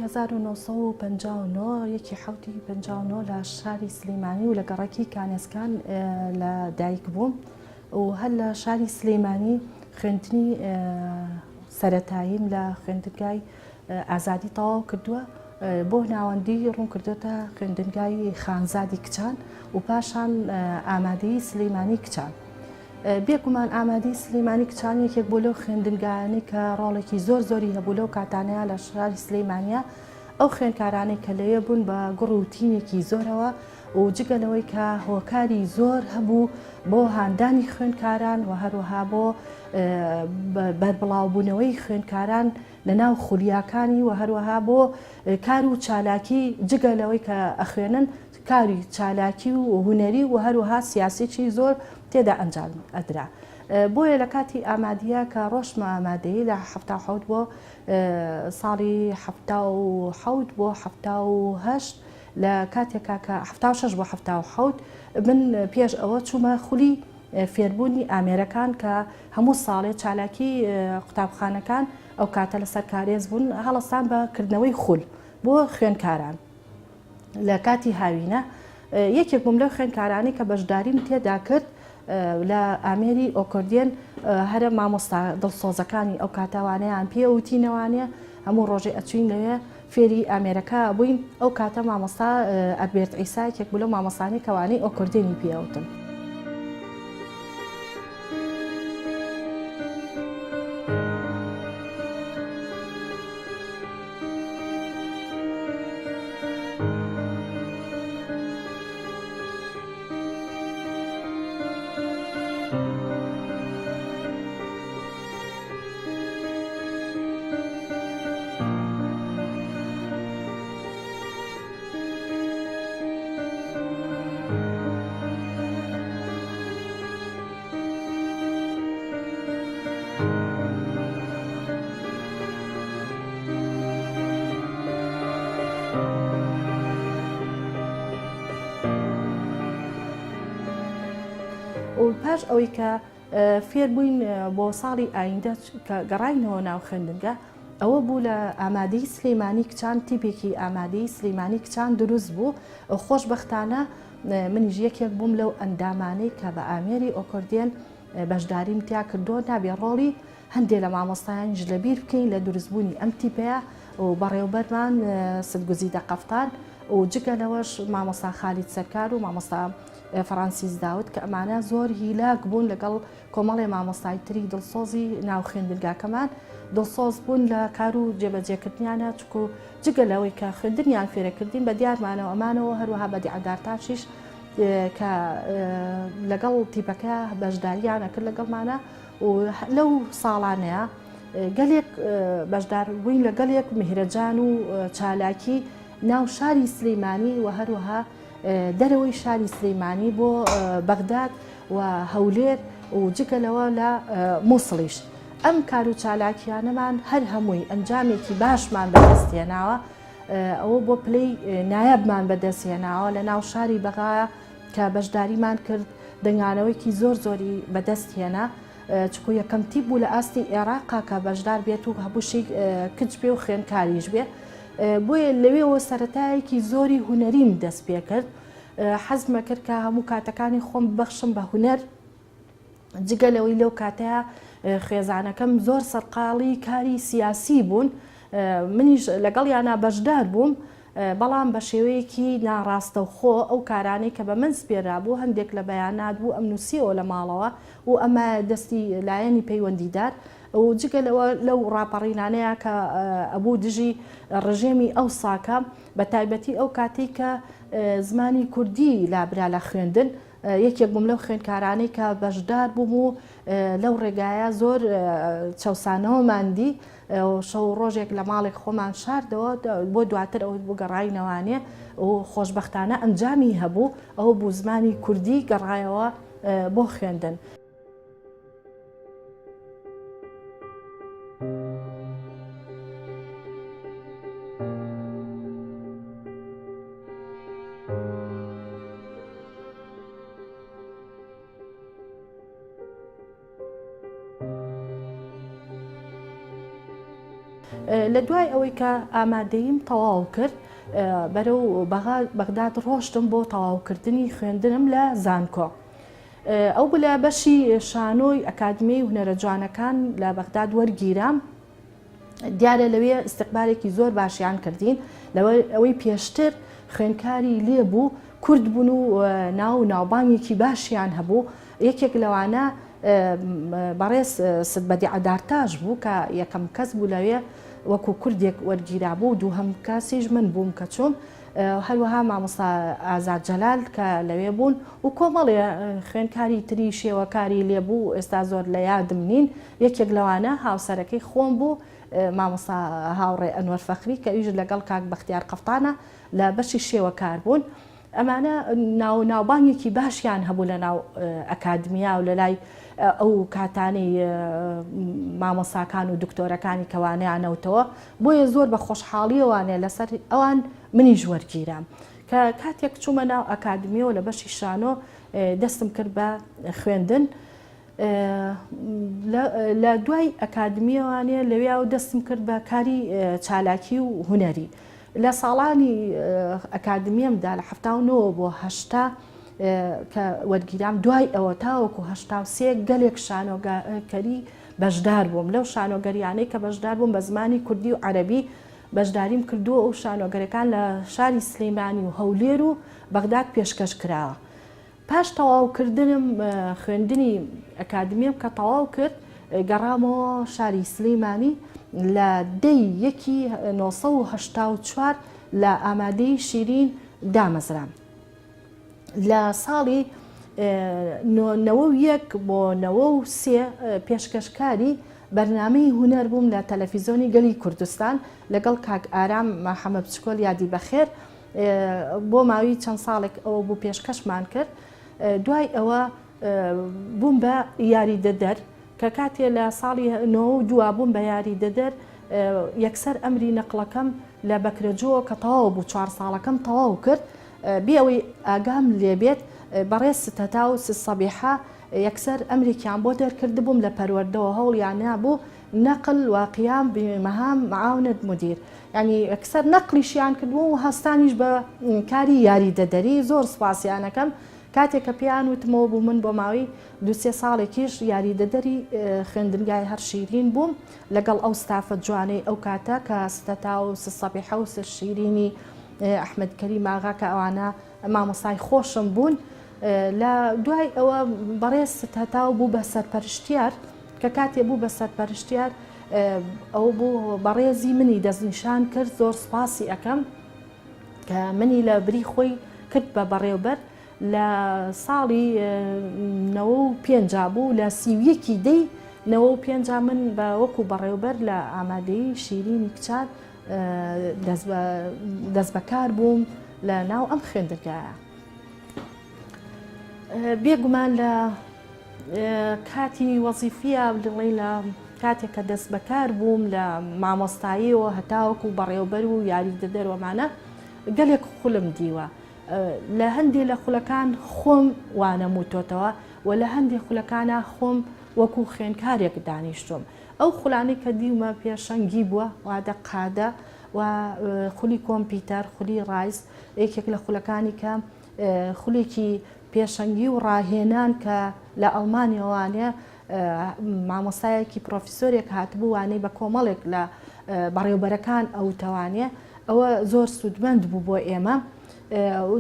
1959 یەکی حەوتی 59 لە شاری سلیمانی و لە گەڕەکی کانێسکان لە دایک بووم و هەر لە شاری سلیمانی خوێندنی سەرەتاییم لە خوێندنگای ئازادی تەواو کردووە بۆ ناوەندی ڕوون کردوتە خوێندنگای خانزادی کچان و پاشان ئامادەی سلیمانی کچان. بێگومان ئامادەی سلیمانی کچان یەکێک بوو لەو خوێندنگایانەی کە ڕۆڵێکی زۆر زۆری هەبوو لەو کاتانەیە لە شاری سلیمانیا ئەو خوێندکارانەی کە لەوێ بوون بە گوڕ و تینێکی زۆرەوە و جگە لەوەی کە هۆکاری زۆر هەبوو بۆ هاندانی خوێندکاران و هەروەها بۆ بەربڵاوبوونەوەی خوێندکاران لە ناو خولیاکانی و هەروەها بۆ کار و چالاکی جگە لەوەی کە ئەخوێنن کاری چالاکی و هونەری و هەروەها سیاسیی زۆر تێدا ئەنجام ئەدرا. بۆیە لە کاتی ئامادیە کە ڕۆشتمە ئامادەیی لە 77 بۆ ساڵی 77 بۆ 78 لە کاتێکا کە 76 بۆ 77 من پێش ئەوە چوومە خولی فێربوونی ئامێرەکان کە هەموو ساڵێ چالاکی قوتابخانەکان ئەو کاتە لەسەر کارێز بوون هەڵەسان بە کردنەوەی خول بۆ خوێندکاران. لە کاتی هاوینە یەکێک بووم لەو خوێندکارانەی کە بەشداریم تێدا کرد لە ئامێری ئۆکۆردێن هەرە مامۆستا دڵسۆزەکانی ئەو کاتەوانەیان پێ وتینەوانێ هەموو ڕۆژێ ئەچوین لەوێ فێری ئامێرەکە بووین ئەو کاتە مامۆستا ئەلبێرت عیسا یەکێک بوو لەو مامۆستانەی کەوانەی ئۆکۆردێنی پێوتم. و پاش ئەوەی کە فێر بووین بۆ ساڵی ئایندە کە گەڕاینەوە ناو خوێندنگە ئەوە بوو لە ئامادەی سلەیمانی کچان تیپێکی ئامادەی سلەیمانی کچان دروست بوو خۆشببختانە منیش یەکێک بووم لەو ئەندامانەی کە بە ئامێری ئۆکۆردێن بەشداریم تیا کردووە نابێ ڕۆڵی هەندێ لە مامۆستایانیش لەبیر بکەین لە دروستبوونی ئەم تیپەیە و بەڕێوبەرمان ست گوزیدە قەفتان و جگە لەوەش مامۆستا خالید سەرکار و مامۆستا فەرانسیس داود کە ئەمانە زۆر هیلاک بوون لەگەڵ کۆمەڵێ مامۆستای تری دڵسۆزی ناو خوێندنگاکەمان دڵسۆز بوون لە کار و جێبەجێکردنیانە چکو جگە لەوەی کە خوێندنیان فێرەکردین بە دیارمانەوە ئەمانەوە هەروەها بەدیعە دارتاشیش کە لەگەڵ تیپەکە بەشداریان ئەکرد لەگەڵمانە و لەو ساڵانەیە گەلێک بەشدار بووین لە گەلێک میهرەجان و چالاکی ناو شاری سلیمانی و هەروەها دەرەوەی شاری سلیمانی بۆ بەغداد و هەولێر و جگە لەوە لە مووسڵیش ئەم کار و چالاکیانەمان هەر هەمووی ئەنجامێکی باشمان بەدەستهێناوە ئەوە بۆ پلەی نایابمان بەدەستهێناوە لە ناو شاری بەغا کە بەشداریمان کرد دەنگانەوەیکی زۆر زۆری بەدەست هێنا چکو یەکەم تیپ بوو لە ئاستی عێراقا کە بەشدار بێت و هەبووشی کچ بێ و خوێندکاریش بێ بۆیە لەوێەوە سەتایەکی زۆری هوەریم دەست پێ کرد حەزمە کرد کە هەموو کاتەکانی خۆم ببەخشم بە هوەر جگە لەوەی لەو کاتەیا خێزانەکەم زۆر سەرقاڵی کاری سیاسی بوون، منیش لەگەڵیانا بەشدار بووم، بەڵام بە شێوەیەکی ناڕاستەوخۆ ئەو کارانەی کە بە من سپێرابوو هەندێک لە بەیانات بوو ئەمنووسیەوە لە ماڵەوە و ئەمایە دەستی لایەنی پەیوەندیدار و جگە لەوە لەو ڕاپەڕینانەیە کە ئەبوو دژی ڕژێمی ئەوساکە بە تایبەتی ئەو کاتەی کە زمانی کوردی لابرا لە خوێندن یەکێک بووم لەو خوێندکارانەی کە بەشدار بووم و لەو ڕێگایە زۆر چەوسانەوەمان دی شەو ڕۆژێک لە ماڵێک خۆمان شاردەوە بۆ دواتر ئەوەی بۆ گەڕاینەوانێ و خۆشبەختانە ئەنجامی هەبوو ئەوە بوو زمانی کوردی گەڕایەوە بۆ خوێندن. لە دوای ئەوەی کە ئامادەییم تەواو کرد بەرەو بەغداد ڕۆشتم بۆ تەواوکردنی خوێندنم لە زانکۆ. ئەو بوو لە بەشی شانۆی ئەکادمیی هونەرە جوانەکان لە بەغداد وەرگیرام. دیارە لەوێ ئیستقبالێکی زۆر باشیان کردین لەوە ئەوەی پێشتر خوێندکاری لێ بوو کورد بوون و ناو و ناوبانگێکی باشیان هەبوو یەکێک لەوانە بەڕێز ست بەدیعە دارتاش بوو کە یەکەم کەس بوو لەوێ وەکو کوردێک وەرگیرابوو دووهەم کەسیش من بووم کە چووم هەروەها مامۆستا ئازاد جەلال کە لەوێ بوون و کۆمەڵێ خوێندکاری تری شێوەکاری لێ بوو ئێستا زۆر لە یادم نین یەکێک لەوانە هاوسەرەکەی خۆم بوو مامۆستا هاوڕێ ئەنوەر فەخری کە ئەویش لەگەڵ کاک بەختیار قەفتانە لە بەشی شێوەکار بوون ئەمانە ناو ناوبانگێکی باشیان هەبوو لە ناو ئەکادمیا و لە لای ئەو کاتانەی مامۆساکان و دکتۆرەکانی کەوانیانەوتەوە بۆیە زۆر بە خۆشحاڵیەوانێ لەسەر ئەوان منیش وەرگیرام کە کاتێک چوومە ناو ئەکادمیەوە لە بەشی شانۆ دەستم کرد بە خوێندن لە دوای ئەکادمیەوانێ لەویا و دەستم کرد بە کاری چالاکی و هونەری لە ساڵانی ئەکادمیەمدا لە 79 بۆ هەشتا کە وەرگیرام دوای ئەوە تاوەکو 83 گەلێک شانۆگەری بەشدار بووم لەو شانۆگەریانەی کە بەشدار بووم بە زمانی کوردی و عەرەبی بەشداریم کردووە و شانۆگەرەکان لە شاری سلەیمانی و هەولێر و بەغداد پێشکەش کراوە پاش تەواوکردنم خوێندنی ئەکادمیەم کە تەواو کرد گەڕامەوە شاری سلیمانی لە دەی یەکی 984 لە ئامادەی شیرین دامەزرام. لە ساڵی 91 بۆ 93 پێشکەشکاری بەرنامەی هونەر بووم لە تەلەفیزۆنی گەلی کوردستان لەگەڵ کاک ئارام حەمە بچکۆل یادی بەخێر بۆ ماوی چەند ساڵێک ئەوە بوو پێشکەشمان کرد دوای ئەوە بووم بە یاریدەدەر کە کاتێ لە ساڵی دووە بووم بە یاریدەدەر یەکسەر ئەمری نەقڵەکەم لە بەکرەجۆ کە تەواو بوو چوار ساڵەکەم تەواو کرد بێ ئەوەی ئاگام لێبێت بەڕێز ستەتا و سەبیحە یەکسەر ئەمرێکیان بۆ دەرکردبووم لە پەروەردەوە هەوڵیان نابوو نقل و قیام بمهام معاونت مدیر یانی یەکسەر نەقلیشیان کردبوو و هەستانیش بە کاری یاریدەدەری زۆر سوپاسیان ئەکەم کاتێک کە پێیان وتمەوە بوو من بۆ ماوەی دوو سێ ساڵێکیش یاریدەدەری خوێندنگای هەر شیرین بووم لەگەڵ ئەو ستافە جوانەی ئەو کاتە کە ستەتا و سەبیحە و سر شیرینی ئەحمەد کەریم ئاغا کە ئەوانە مامۆستای خۆشم بوون لە دوای ئەوە بەڕێز ستەتاو بوو بە سەرپەرشتیار کە کاتێ بوو بە سەرپەرشتیار ئەو بوو بەڕێزی منی دەستنیشان کرد زۆر سوپاسی ئەەکەم کە منی لە بری خۆی کرد بە بەڕێوبەر لە ساڵی پێنج بوو لە سیویەکی دەی نەوە و پێنج من بە وەکو بەڕێوبەر لە ئامادەی شیرینی کچان دەست بەکار بووم لە ناو ئەم خوێندنگایە. بێگومان لە کاتی وەزیفیە بڵێ لە کاتێک کە دەست بەکار بووم لە مامۆستاییەوە هەتاوەکو بەڕێوبەر و یاریدەدەرۆمانە گەلێک خولم دیوە لە هەندێک لە خولەکان خۆم وانەم وتۆتەوە و لە هەندێک خولەکانە خۆم وەکو خوێنکارێک دانیشتوم ئەو خولانەی کە دیومە پێشەنگی بووە وادە قادە و خولی کۆمپیوتەر خولی ڕایس یەکێک لە خولەکانی کە خولێکی پێشەنگی و ڕاهێنان کە لە ئەڵمانیاوانێ مامۆستایەکی پرۆفیسۆرێک هاتبوو وانەی بە کۆمەڵێک لە بەڕێوبەرەکان ئەوتەوانێ ئەوە زۆر سوودمەند بوو بۆ ئێمە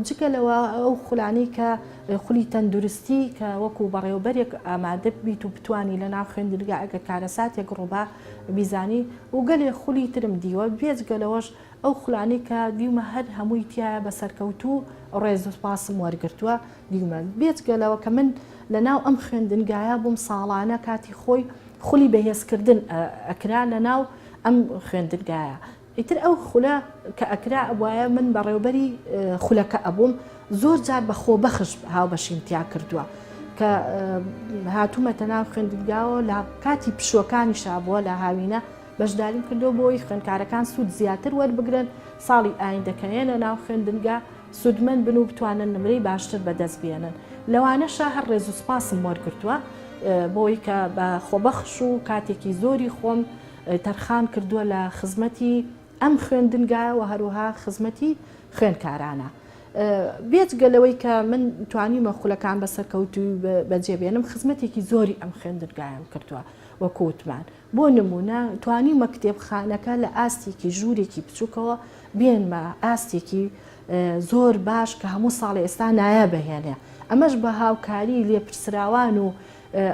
جگە لەوە ئەو خولانەی کە خولی تەندروستی کە وەکو بەڕێوبەرێک ئامادە بیت و بتانی لە ناو خوێندنگا ئەگەر کارەساتێک ڕووبا بیزانی و گەلێ خولی ترم دیوە بێجگە لەوەش ئەو خولانەی کە دیومە هەر هەمووی تیایە بە سەرکەوتوو ڕێز و سوپاسم وەرگرتووە دیومە بێجگە لەوە کە من لە ناو ئەم خوێندنگایە بووم ساڵانە کاتی خۆی خولی بەهێزکردن ئەکرا لە ناو ئەم خوێندنگایە ئیتر ئەو خولە کە ئەکرا ئەبوایە من بەڕێوبەری خولەکە ئەبووم زۆر جار بە خۆبەخش هاوبەشیم تیا کردووە کە هاتوومەتە ناو خوێندنگاوە لە کاتی پشووەکانیشا بووە لە هاوینە بەشداریم کردووە بۆ ئەوەی خوێندکارەکان سوود زیاتر وەربگرن ساڵی ئایندە کە یەنە ناو خوێندنگا سوودمەند بن و بتوانن نمرەی باشتر بەدەست بێنن لەوانەشا هەر ڕێز و سوپاسم وەرگرتووە بۆی کە بە خۆبەخش و کاتێکی زۆری خۆم. تەرخان کردووە لە خزمەتی ئەم خوێندنگایە و هەروەها خزمەتی خوێندکارانە. بێجگە لەوەی کە من توانیومە خولەکان بە سەرکەوتووی بەجێ بێنم، خزمەتێکی زۆری ئەم خوێندنگایەم کردووە وەکو وتمان. بۆ نموونە توانیومە کتێبخانەکە لە ئاستێکی ژوورێکی بچووکەوە بێنمە ئاستێکی زۆر باش کە هەموو ساڵێ ئێستا نایابەهێنێ. ئەمەش بە هاوکاری لێپرسراوان و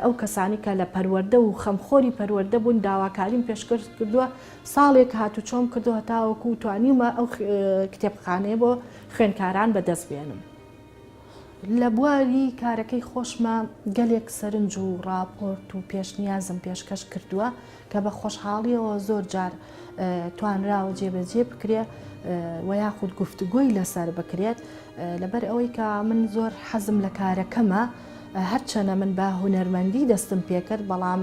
ئەو کەسانەی کە لە پەروەردە و خەمخۆری پەروەردە بوون داواکاریم پێشکەش کردووە، ساڵێک هاتوچۆم کردووە هەتاوەکو توانیومە ئەو کتێبخانەیە بۆ خوێندکاران بەدەست بێنم. لە بواری کارەکەی خۆشما گەلێک سەرنج و ڕاپۆرت و پێشنیازم پێشکەش کردووە کە بە خۆشحاڵیەوە زۆر جار توانراوە جێبەجێ بکرێ و یاخود گفتوگۆی لەسەر بکرێت لەبەر ئەوەی کە من زۆر حەزم لە کارەکەمە هەرچەنە من بە هونەرمەندی دەستم پێکرد بەڵام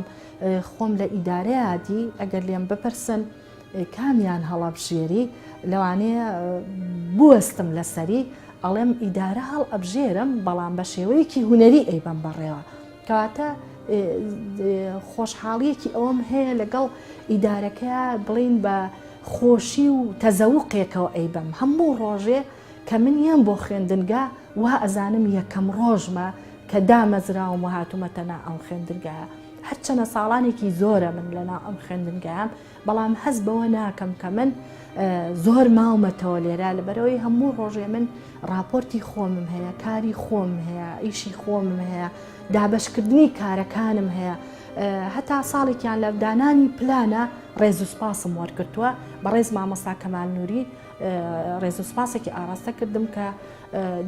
خۆم لە ئیدارەیا دی ئەگەر لێم بپرسن کامیان هەڵەبژێری لەوانەیە بوەستم لەسەری ئەڵێم ئیدارە هەڵ ئەبژێرم بەڵام بە شێوەیەکی هونەری ئەیبەم بەڕێوە کەواتە خۆشحاڵیەکی ئەوەم هەیە لەگەڵ ئیدارەکە بڵین بە خۆشی و تەزەوقێکەوە ئەیبەم هەموو ڕۆژێ کە من یەم بۆ خوێندنگا وا ئەزانم یەکەم ڕۆژمە کە دامەزراوم و هاتوومەتە نا ئەم خوێندنگایە هەرچەنە ساڵانێکی زۆرە من لەناو ئەم خوێندنگایەم بەڵام هەست بەوە ناکەم کە من زۆر ماومەتەوە لێرە لەبەرەوەی هەموو ڕۆژێ من راپۆرتی خۆمم هەیە کاری خۆم هەیە ئیشی خۆمم هەیە دابەشکردنی کارەکانم هەیە هەتا ساڵێکیان لە دانانی پلانە ڕێز و سپاسم وەرگتووە بەڕێز مامۆستا کەمال نووری ڕێز و سپاسێکی ئاراستە کردم کە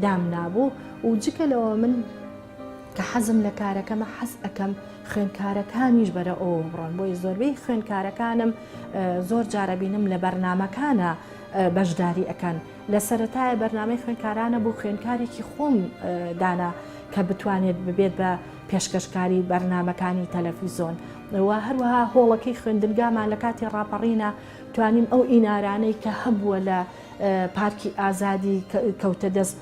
دامنابوو و جگە لەوە من کە حەزم لە کارەکەمە حەز ئەکەم خوێندکارەکانیش بەرە ئەوە بڕۆن بۆیە زۆربەی خوێندکارەکانم زۆر جارە بینم لە بەرنمەکانە بەشداری ئەکەن لە سەتایە بەرنمەی خوێندکارانە بوو خوێندکارێکی خۆم دانا کە بتوانێت ببێت بە پێشکەشکاری بەرنمەکانی تەلەفیزۆن و هەروەها هۆڵەکەی خوێندنگامان لە کاتی ڕاپەڕینە توانیم ئەو ئینارانەی کە هەبووە لە پارکی ئازادی کەوتە دەست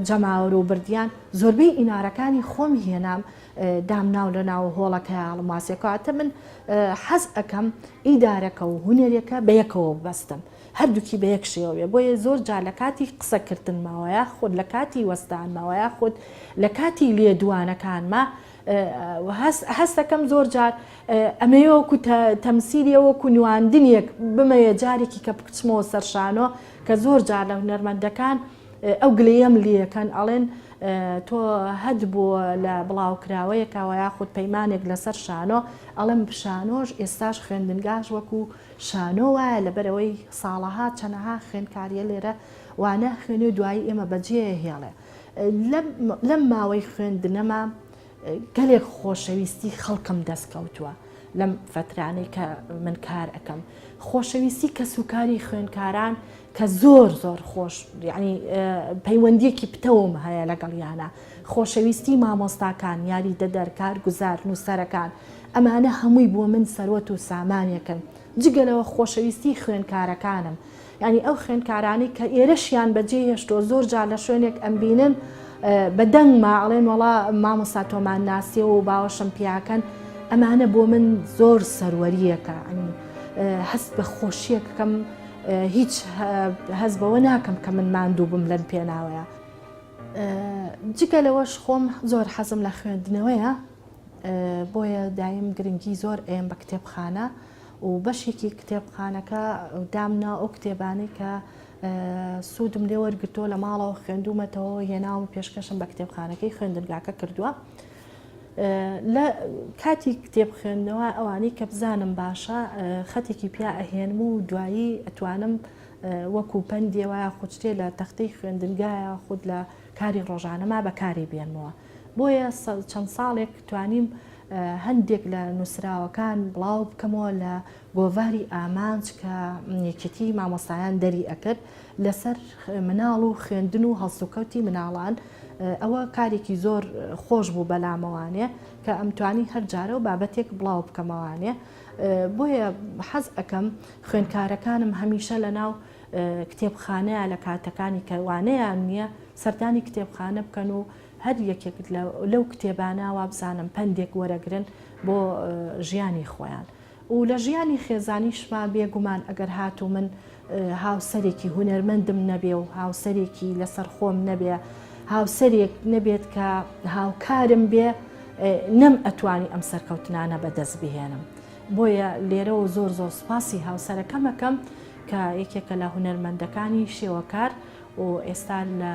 جەماوەر و بردیان زۆربەی ئینارەکانی خۆم هێنام دامناو لە ناو هۆڵەکەیا هەڵمواسێ کەواتە من حەز ئەکەم ئیدارەکە و هونەرەکە بە یەکەوە ببەستم هەردووکی بە یەک شێوە بێ بۆیە زۆر جار لە کاتی قسەکردنمەوە یاخود لە کاتی وەستانمەوە یاخود لە کاتی لێدوانەکانما هەستەکەم زۆر جار ئەمەوێ وەکو تەمسیلیە وەکو نواندنێک بمەوێ جارێکی کە بچمەوە سەر شانۆ کە زۆر جار لە هونەرمەندەکان ئەو گلەیەم لێکەن ئەڵێن تۆ هەت بووە لە بڵاوکراوەیەکەوە یاخود پەیمانێک لەسەر شانۆ ئەڵێم شانۆش ئێستاش خوێندنگاش وەکو شانۆ وایە لەبەرەوەی ساڵەها چەنەها خوێندکاریە لێرە وانە خوێنێ و دوایی ئێمە بەجێ هێڵێ لەم ماوەی خوێندنەما گەلێک خۆشەویستی خەڵکم دەست کەوتووە لەم فەترانەی کە من کار ئەکەم خۆشەویستی کەسوکاری خوێندکاران کە زۆر زۆر خۆش یعنی پەیوەندیەکی پتەوم هەیە لەگەڵیانە خۆشەویستی مامۆستاکان یاریدەدەر کارگوزار نووسەرەکان ئەمانە هەمووی بۆ من سەروەت و سامانێکن جگە لەوە خۆشەویستی خوێندکارەکانم یانی ئەو خوێندکارانەی کە ئێرەشیان بەجێ هێشتووە زۆر جار لە شوێنێک ئەمبینن بە دەنگما ئەڵێن وەڵا مامۆستا تۆمان ناسیەوە و باوەشم پیاکەن ئەمانە بۆ من زۆر سەروەریەکە ئەنی هەست بە خۆشیەکەم هیچ هەست بەوە ناکەم کە من ماندوو بم لەم پێناوەیە جگە لەوەش خۆم زۆر حەزم لە خوێندنەوەیە بۆیە دایم گرنگی زۆر ئەیەم بە کتێبخانە و بەشێکی کتێبخانەکە دامنا ئەو کتێبانەی کە سوودم لێ وەرگرتووە لە ماڵەوە خوێندوومەتەوە هێناوم و پێشکەشم بە کتێبخانەکەی خوێندنگاکە کردووە. لە کاتی کتێب خوێندنەوە ئەوانەی کە بزانم باشە خەتێکی پیا ئەهێنم و دوایی ئەتوانم وەکو پەندێ وایە خودشتێ لە تەختەی خوێندنگایە خود لە کاری ڕۆژانەما بەکاری بێنمەوە. بۆیە چەند ساڵێک توانیم هەندێک لە نووسراوەکان بڵاو بکەمەوە لە گۆڤاری ئامانج کە یەکێتی مامۆستایان دەری ئەکرد لەسەر مناڵ و خوێندن و هەڵسوکەوتی مناڵان ئەوە کارێکی زۆر خۆش بوو بەلامەوانێ کە ئەمتوانی هەر جارە و بابەتێک بڵاو بکەمەوانێ بۆیە حەز ئەکەم خوێندکارەکانم هەمیشە لەناو کتێبخانەیە لە کاتەکانی کە وانەیان نییە سەردانی کتێبخانە بکەن و هەر یەکێک لەو کتێبانە وابزانم پەندێک وەرەگرن بۆ ژیانی خۆیان. و لە ژیانی خێزانیشما بێگومان ئەگەر هاتوو من هاوسەرێکی هونەرمەندم نەبێ و هاوسەرێکی لەسەر خۆم نەبێ هاوسەرێک نەبێت کە هاوکارم بێ نەم ئەتوانی ئەم سەرکەوتنانە بەدەست بهێنم بۆیە لێرەوە زۆر زۆر سوپاسی هاوسەرەکەمەکەم کە یەکێکە لە هونەرمەندەکانی شێوەکار و ئێستا لە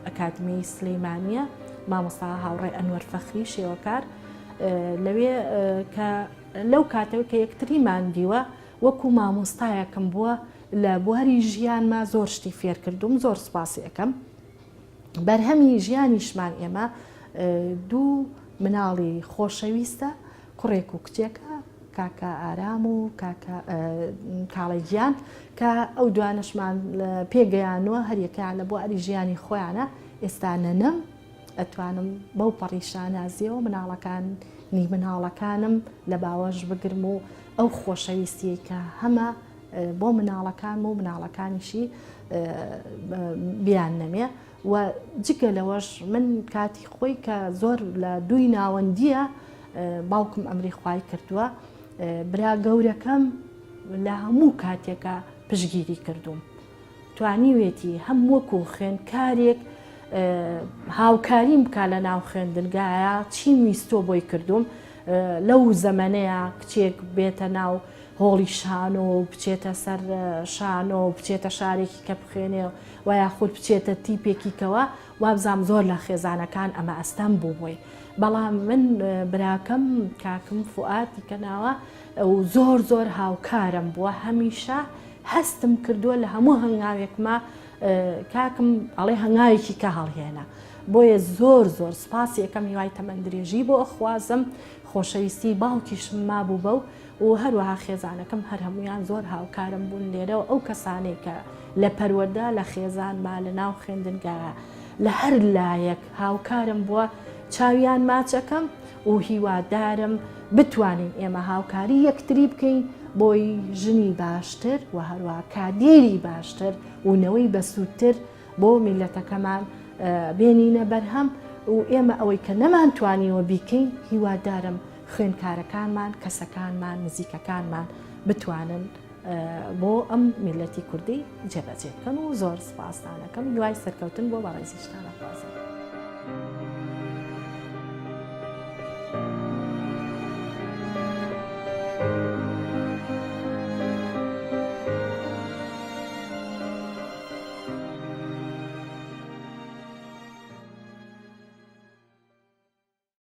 ئەکادمی سلەیمانیە مامۆستا هاوڕێ ئەنوەر فەخری شێوەکار لەوێ کە لەو کاتەوە کە یەکتریمان دیوە وەکو مامۆستایەکم بووە لە بواری ژیانما زۆر شتی فێرکردوم زۆر سوپاسی ئەکەم بەرهەمی ژیانیشمان ئێمە دوو مناڵی خۆشەویستە کوڕێک و کچێکە کاکە ئارام و کاکە کاڵێ گیان کە ئەو دوانەشمان پێگەیانوە هەریەکەیان لە بواری ژیانی خۆیانە ئێستا نەنەم ئەتوانم بەو پەڕی شانازیەوە مناڵەکانی مناڵەکانم لە باوەش بگرم و ئەو خۆشەویستیەی کە هەمە بۆ مناڵەکانم و مناڵەکانیشی بیان نەمێ و جگە لەوەش من کاتی خۆی کە زۆر لە دووی ناوەندیە باوکم ئەمری خوای کردووە برا گەورەکەم لە هەموو کاتێکە پشگیری کردوم توانیوێتی هەم وەکو خوێندکارێک هاوکاریم بکا لە ناو خوێندنگایە چیم ویستوە بۆی کردوم لەو زەمەنەیە کچێک بێتە ناو هۆڵی شانۆ و بچێتە سەر شانۆ و بچێتە شارێکی کە بخوێنێ و یاخود بچێتە تیپێکی کەوە وابزانام زۆر لە خێزانەکان ئەمە ئەستەم بوو بۆی بەڵام من براکەم کاکم فوئاد دیکە ناوە و زۆر زۆر هاوکارم بووە هەمیشە هەستم کردووە لە هەموو هەنگاوێکما کاکم ئەڵێ هەنگاوێکی کە هەڵهێنا بۆیە زۆر زۆر سپاسی یەکەم هیوای تەمەن درێژی بۆ ئەخوازم خۆشەویستی باوکیشم مابوو بەو و هەروەها خێزانەکەم هەر هەمویان زۆر هاوکارم بوون لێرەوە ئەو کەسانەی کە لە پەروەردە لە خێزانما لە ناو خوێندنگا لە هەر لایەک هاوکارم بووە چاویان ماچەکەم و هیوادارم بتوانین ئێمە هاوکاری یەکتری بکەین بۆی ژنی باشتر و هەروەها کادیری باشتر و نەوەی بەسوودتر بۆ میللەتەکەمان بێنینە بەرهەم و ئێمە ئەوەی کە نەمانتوانیوە بیکەین هیوادارم خوێندکارەکانمان کەسەکانمان نزیکەکانمان بتوانن بۆ ئەم میللەتی کوردی جێبەجێ بکەن و زۆر سپاستان ئەکەم هیوای سەرکەوتن بۆ بەڕێزیشتان ئەخوازم.